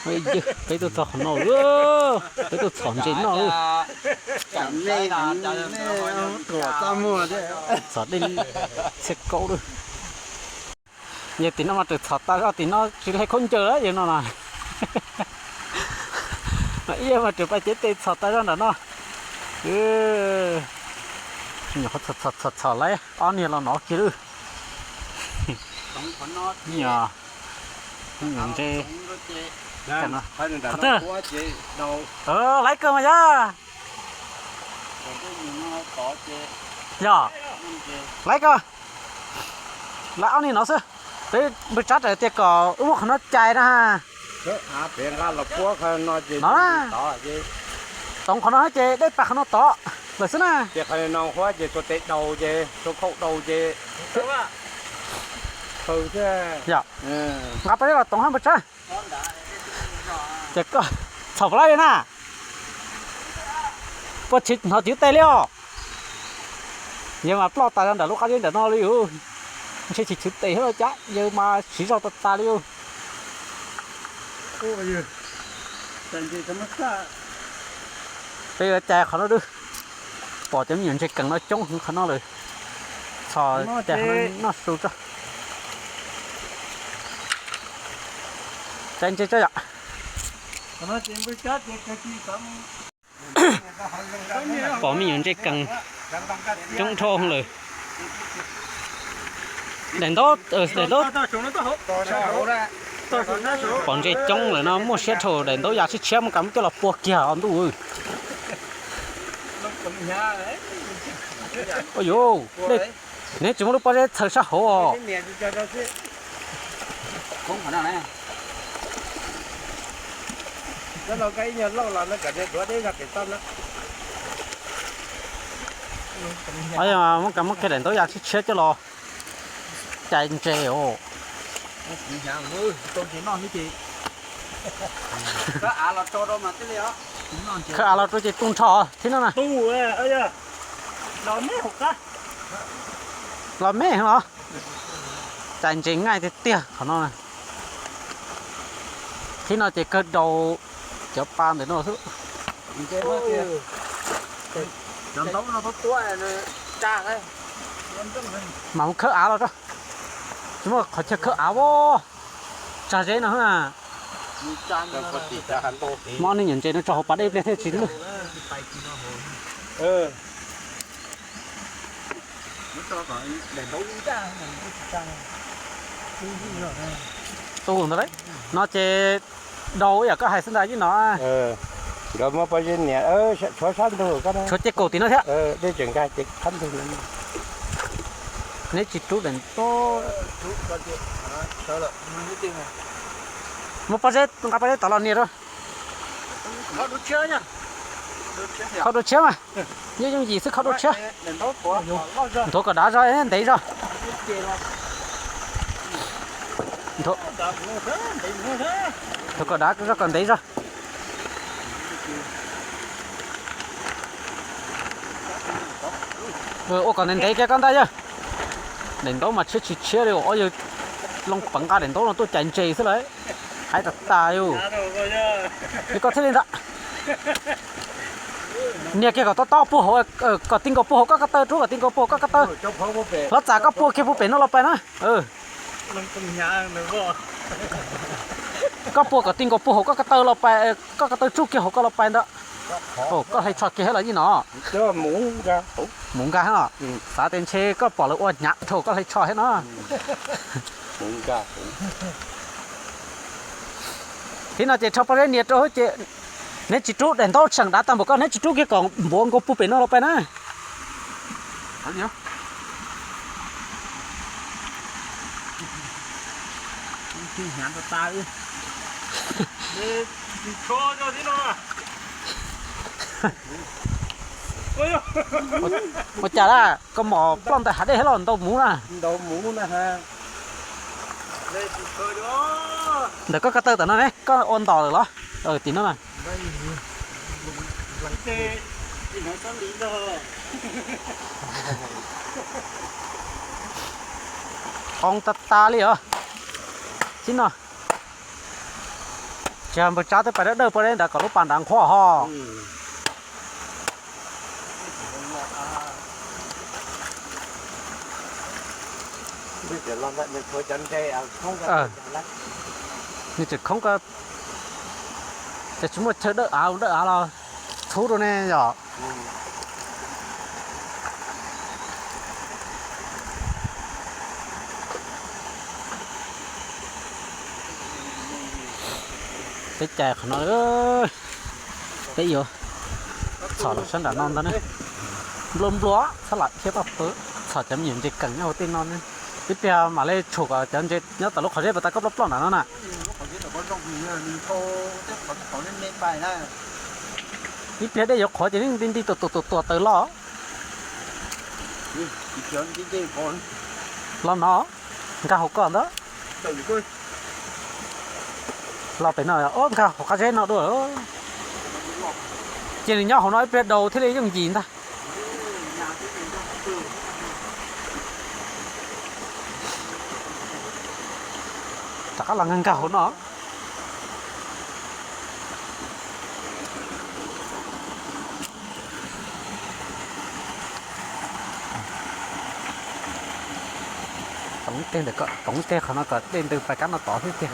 Peb tuaj txog qhov no, peb tuaj txhom ntses noj. Txhom dej txhia kaub lawm. Yog tim no mas tseem txhom tas zog, tim no tsis hle khaub ncaws lawm yog no na. Ib yam mas tseem pais cev tes txhom tas zog nram no. Nyuam qhuav txhom txhom txhom txhom lawm ob niag los nov kiag lawm. Nyuam ntses. Qhov twg? Laiv kawg mas yog. Yog, laiv kawg. Laiv ob niag no xwb. Peb npawg Tsab tias kom wb muab qhov no cais na. No na. Toov qhov no ces dej pas qhov no tod lawm xwb na. Yog, nqa peb los toov hab npawg Tsab. Ces koj txhom puas laib li na? Puas hnov cwv tes li os? Yawg mas ploj tas zog nram lub qab zeb nram no li os. Ntshe tsis cwv tes thiab los cas, yawg mas siv zog tas tas li os. Peb yuav cais qhov no dub. Pom cov me nyuam ntses kees no coob heev qhov no lawm. Txhom cais qhov no noj su tso. Cais ntses tso yom. Pom me nyuam ntses kees coob dhau lawm. Daim ntaub, daim ntaub. Pom ntses coob lawm no muaj siab dhau, daim ntaub ya tshiab tshiab muab kav muab coj los pua kiag os ntuj. Ua yuv, neb tsis muab lub pob zeb txhaws sab hauv os. Muab kav muab kiag daim ntaub ya tshiab tshiab coj los cais ntses os. Khawb av los rau ces tu nrho thiab no na. Los me los. Cais ntses ngaij tiag tiag qhov no. Thib no ces kawg daus cov pa ntawm no xwb. Mas mus khawb av los tso. Tsis muaj qhov chaw khawb av as. Tsag zeb no na. Muab ob niag nyuam ntses no tso hauv pas dej pliag thiaj tsis lwj. Tu ntawd, no ces daus yam koj hais xwb ntag ib no. Nkawd muab pob zeb nias tshuav sab ntug, tshuav ces kaum tim no thiab. Dej tseem nkag ces qab ntug no. Neb tsis rub daim ntaub. Muab pob zeb, nqa pob zeb tom los nias rau. Khaub dua tshiab mas, yooj yooj yim xwb, khaub dua tshiab. Nthuav kom dav zog, ntev zog. Nthuav kom dav zog kom ntev zog. Ua kom ntev ntev kiag koj ntag yawg. Daim ntaub mas tshiab tsis tshiab li, ob yawg loo peev nqa daim ntaub no tuaj cais ntses xwb lawm. Hais tas tas li. Li koj thiaj li ntag. Nias kiag kom tob tob puag hauv, kom ti nkaus puag hauv koj ko taw, rub kom ti nkaus puag hauv koj ko taw. Hlob Txas, koj puag kiag puag pem no los pais na. Koj puag kom ti nkaus puag hauv koj ko taw los pais, koj ko taw tsuj kiag hauv koj los pais ntawd. Koj hle tsho kiag thiab los yeej no. Mus nkag os. Xav tias ntshe koj pom lawv ua hnyav dhau koj hle tsho thiab no. Thib no ces rho pob zeb nias rau ces neb tsis rub daim ntaub tseem dav tag npaum koj, neb tsis rub kiag kom npuav nkaus puag pem no los pais na. Ua cas laj koj mom ploj ntawm hav dej thiab los ntau muv na. Ntawm koj ko taw tom no ne, koj ua ntos lawm los? Tim no na. Qoo tas tas li os. Xib no. Yog npawg Tsab twb pais dawb dawj poj deb ntawd kom lub pas nrad nqhuab ho. Nws tseem khoob, ces tsis muaj chaw dawj av dawj av los txhub rau ne yom. Peb cais qhov no, peb yuav txhom los sab nram no ntag ne. Nplua nplua, txhob lam thiab paj pawv, txhom cov me nyuam ntses keem nyob hauv tej no ne. Ib pliag mam li tshum kom cov ntses nyob tom lub qhov zeb puas tau koj ploj ploj nram no na. Ib pliag dej yuav qhuav ces nti nti tuam tuam tuam tuam taws los. Los no, nkag hauv koj ntag. Los pem no, nkag hauv qab zeb no dua. Cia nws nyob hauv no ib pliag daus thiaj li yooj yim ntag. Rov qab los nkag nkag hauv no. Poov teg ntawm ko, poov teg qhov no kom dej ntws pais kab no tod xwb tiag.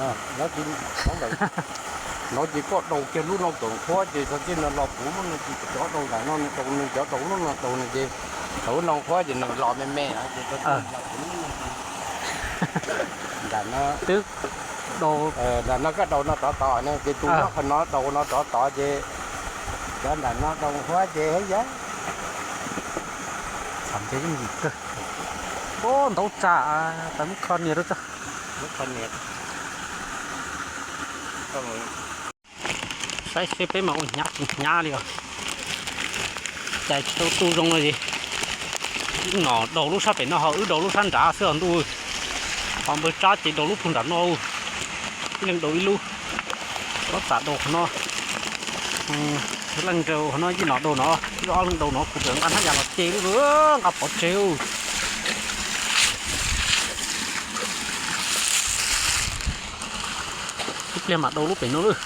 No ces koj daus kiag lub no kom nqhuab ces txog txij no los puv lub no ces cov daus nram no nws daus nws, cov daus lub no daus nws ces thaum lub no nqhuab ces nws los me me no ces txog txij no los puv lub no ces nram no twb daus, nram no koj daus no tod tod no ces tus nyob qhov no daus no tod tod ces cov nram no daus nqhuab ces yog txhom ntses yooj yim kawg. Ub, ntaub tsa, tau muab kho nias rau tso. Saib seb peb mas ua hnyav tsis hnyav li os. Cais tsis tau tu zoo no es wb nom daus lub sab pem no ho wb daus lub sab nrad xwb os ntuj. Ho npawg Tsab ces daus lub puag nram no, ib leeg daus ib lub. Ob txam daus qhov no, leej rau qhov no, ib nom daus no, wb ob leeg daus no, kuv tseem nqa hnab yas los ce lub, nqa pov tseg. Ib pliag mam daus lub pem no lawm.